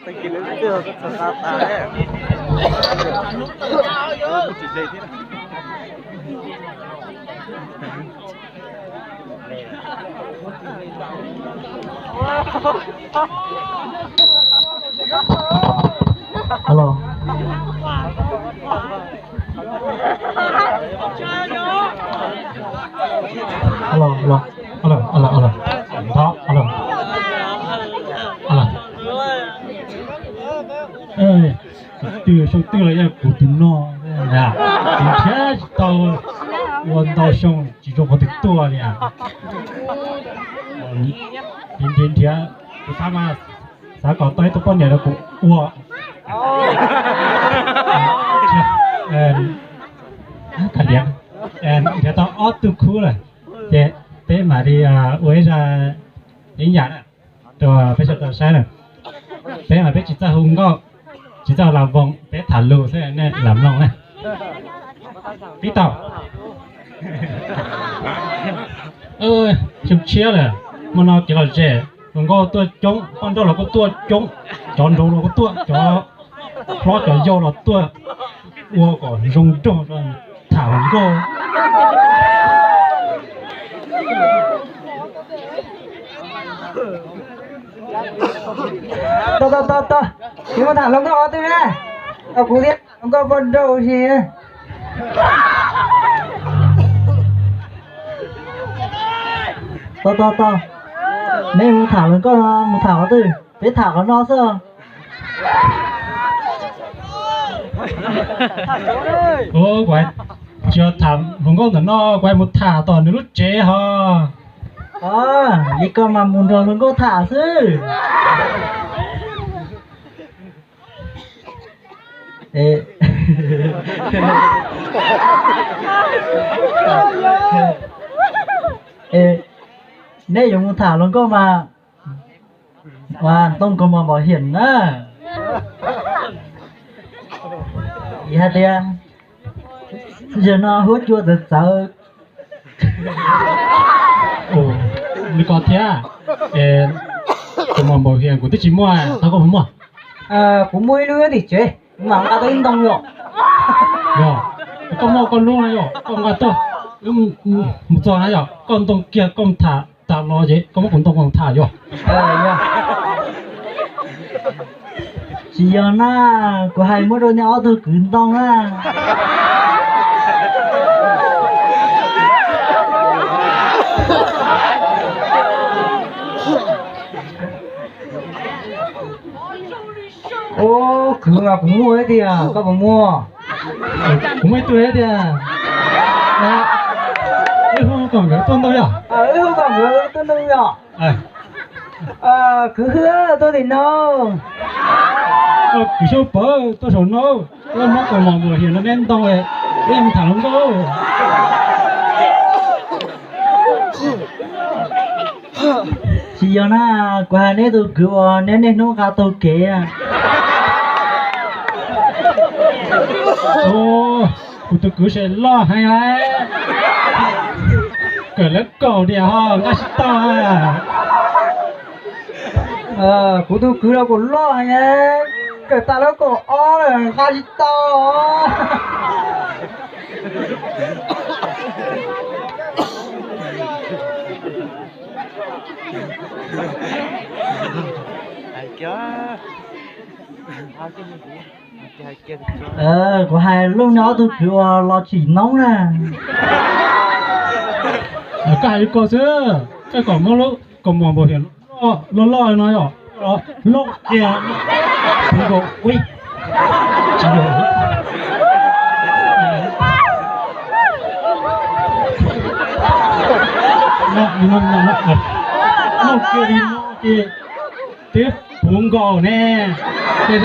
Alo. Alo, alo, alo, alo, alo. Thov, alo. Alo. Tus twg xyoo twg los yog kuv tus no, kuv nrhiav tsis tau, ua ntau xyoo tsis zoo qhov twg tuaj li. Nrhiav nrhiav, kuv xav mas xav kom tau ib tug poj niam rau kuv ua. Kav liam, nrhiav tau ob tug khub lawm, ces peb mam li ua ib zaj ib yam na rau peb sawv daws saib na. Peb mas peb tsis txawj hu nkauj, tsis txawj las voos, peb tham lus xwb nej lam mloog na. Pib tau. Xyoo tshiab lawm, hmo no kev lom zem, hluas nkauj tuaj coob, poj nrauj los kuj tuaj coob, cov nraug los kuj tuaj, cov hlob cov yau los tuaj, ua kom zoo nraug rau tham hluas nkauj. Tau tau tau tau, kuv mus tham hluas nkauj qhov twg na? Kuv thiab hluas nkauj poj nrauj si. Tau tau tau, neb mus tham hluas nkauj no mus tham qhov twg? Peb tham qhov no xwb. Tsis tham hluas nkauj ntawm no, kuv mus tham tom nws lub tsev ho. Li koj mas mus nrog hluas nkauj tham xwb. Neb yuav mus tham hluas nkauj mas ua ntoo kaus mom npau hiam na. Hais tias yog no huab cua txawv txawv. Li ko thiab, kaus mom npau hiam kuv twb tsis muaj, tau koj puas muaj? Kuv muaj ib lub tim tsev, kuv mam nqa tau ib ntoo yom. Yog, koj muaj koj lub na yom, koj nqa tuaj, mus txog na yom, koj ntoo kiag koj tham tas los ces koj muab kuv ntoo koj tham yom. Tsis yog na, kuv hais muab rau nej ob tug kwv ntoo na. Ub, kwv mas kuv muaj ib tiag, koj puas muaj? Kuv muaj ib tug ib tiag. Wb hu kom nkawd tuaj ntoo yom. Wb hu kom nkawd tuaj ntoo yom. Kwv Hwj tuaj tim no. Kwv Xyooj Pawv tuaj saum no. Wb muab kaus mom npau hiam rau neb ntoo, wb mus tham hluas nkauj. Tsis yog na, kuv hais neb tus kwv uas neb niaj hnub nqa taug kev. Kuv tus kwv se loj heev lawm, kawm lawv kaum niam ho nqa tsis tau. Kuv tus kwv los kuj loj heev, kawm tas lawv kaum ob lawm nqa tsis tau. Kuv hais lub no ob tug kwv uas los tsim noob na. Koj hais li ko xwb, koj kom muab lub kaus mom npau hiam loj loj no yom, loj kiag, kuv nkaus ua tsis yog. Loj kiag li no ces twb puv nkaus ne, ces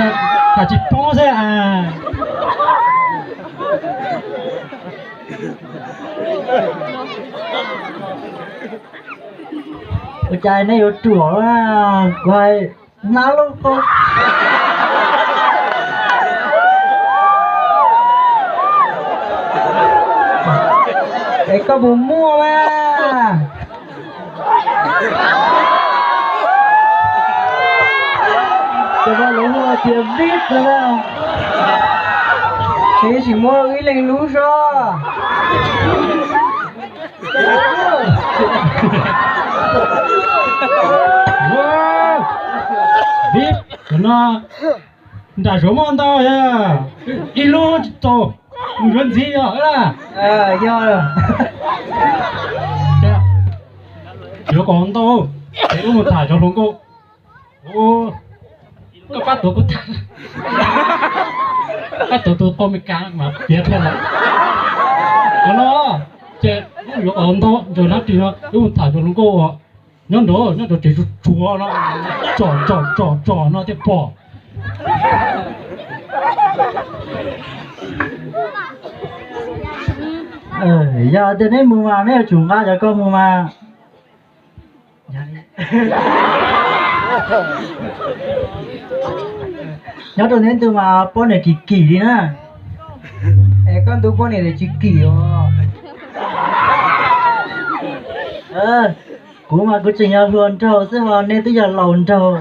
tham tsis poob xwb as. Ua cas nej yuav ruam, kuv hais hnab lub ko. Es koj puas muaj mas? Tias vib no na, es sim muab ib leeg lub zog. Vib no nram Suav muaj ntau, ib lub tsis tau, mus yuav ntxiv os. Yog, yuav kom ntau, es wb mus tham cov hluas nkauj. Koj pab tuav kuv tham, pab tuav tus qau Amelikas mas piav thiab lawm. Qhov no ces wb yuav kom ntau, ntsawg hnab ris no wb mus tham cov hluas nkauj uas nyob nraud, nyob nraud tsev tsuag tsuag no, tsom tsom tsom tsom no thiaj pom. Yog tias neb mus mas neb yuav tsum nqa cov ko mus mas. Nyob rau neb ntu mas poj niam kim kim li na. Es koj ntu poj niam tsis kim os. Kuv mas kuv tseem yog hluas nraug xwb ho nej twb yog laus nraug.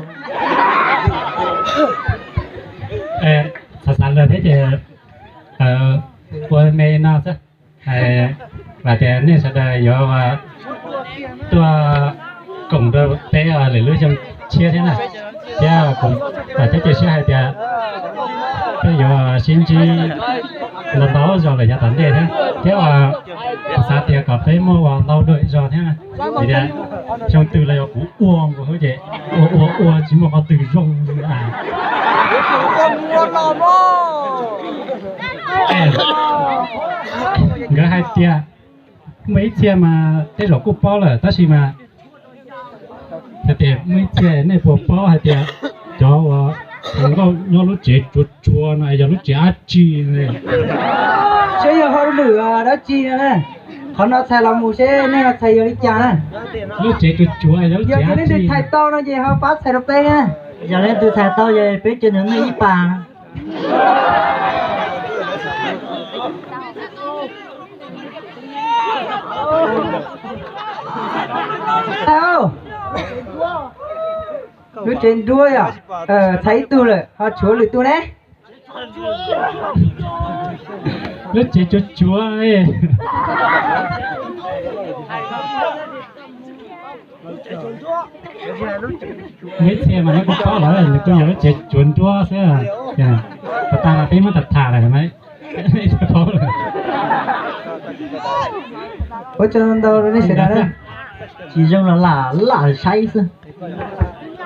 Xav xav lawm thiab ces ua me no xwb. Vam tias nej sawv daws yuav tuaj koom rau peb lwm lub xyoo tshiab thiab na. Thiab kuv vam thiab cia siab hais tias peb yuav sib ntsib ntau ntau zaus lawm yav tom ntej thiab. Thiab kuv xav tias kom peb muaj ua ntau dua zog thiab, vim tias xyoo twg los yog kuv ua nkaus xwb ces ua ua ua tsis muaj qhov twg zoo li na. Nkawd hais tias muaj ib txhia mas tej zaum kuj paub lawm tab sis mas hais tias muaj ib txhia nej puas paub hais tias cov uas hluas nkauj nyob lub tsev tsuav tsuav no yog lub tsev dab tsi? Seb yog hauj lwm dab tsi no na. Qhov no txhais los mus seb nej txhais yog li cas na. Lub tsev tsuav tsuav yog lub tsev dab tsi? Yog leej twg txhais tau no ces ho pab txhais rau peb na. Yog leej twg txhais tau ces peb cia nws noj ib pas. Lub tsev nruab yog txhais ib tug lawm ho tshuav lwm tus ne. Lub tsev tsuav tsuav. Muaj ib txhia mas neb kuj paub lawm, nws kuj yog lub tsev tsuav nruab xwb. Pas tas mas peb muab tham tham lawm mas paub lawm. Ua tsaug ntau rau nej sawv daws na. Tsis zoo los lam lam saib xwb.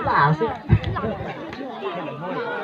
Lam xwb.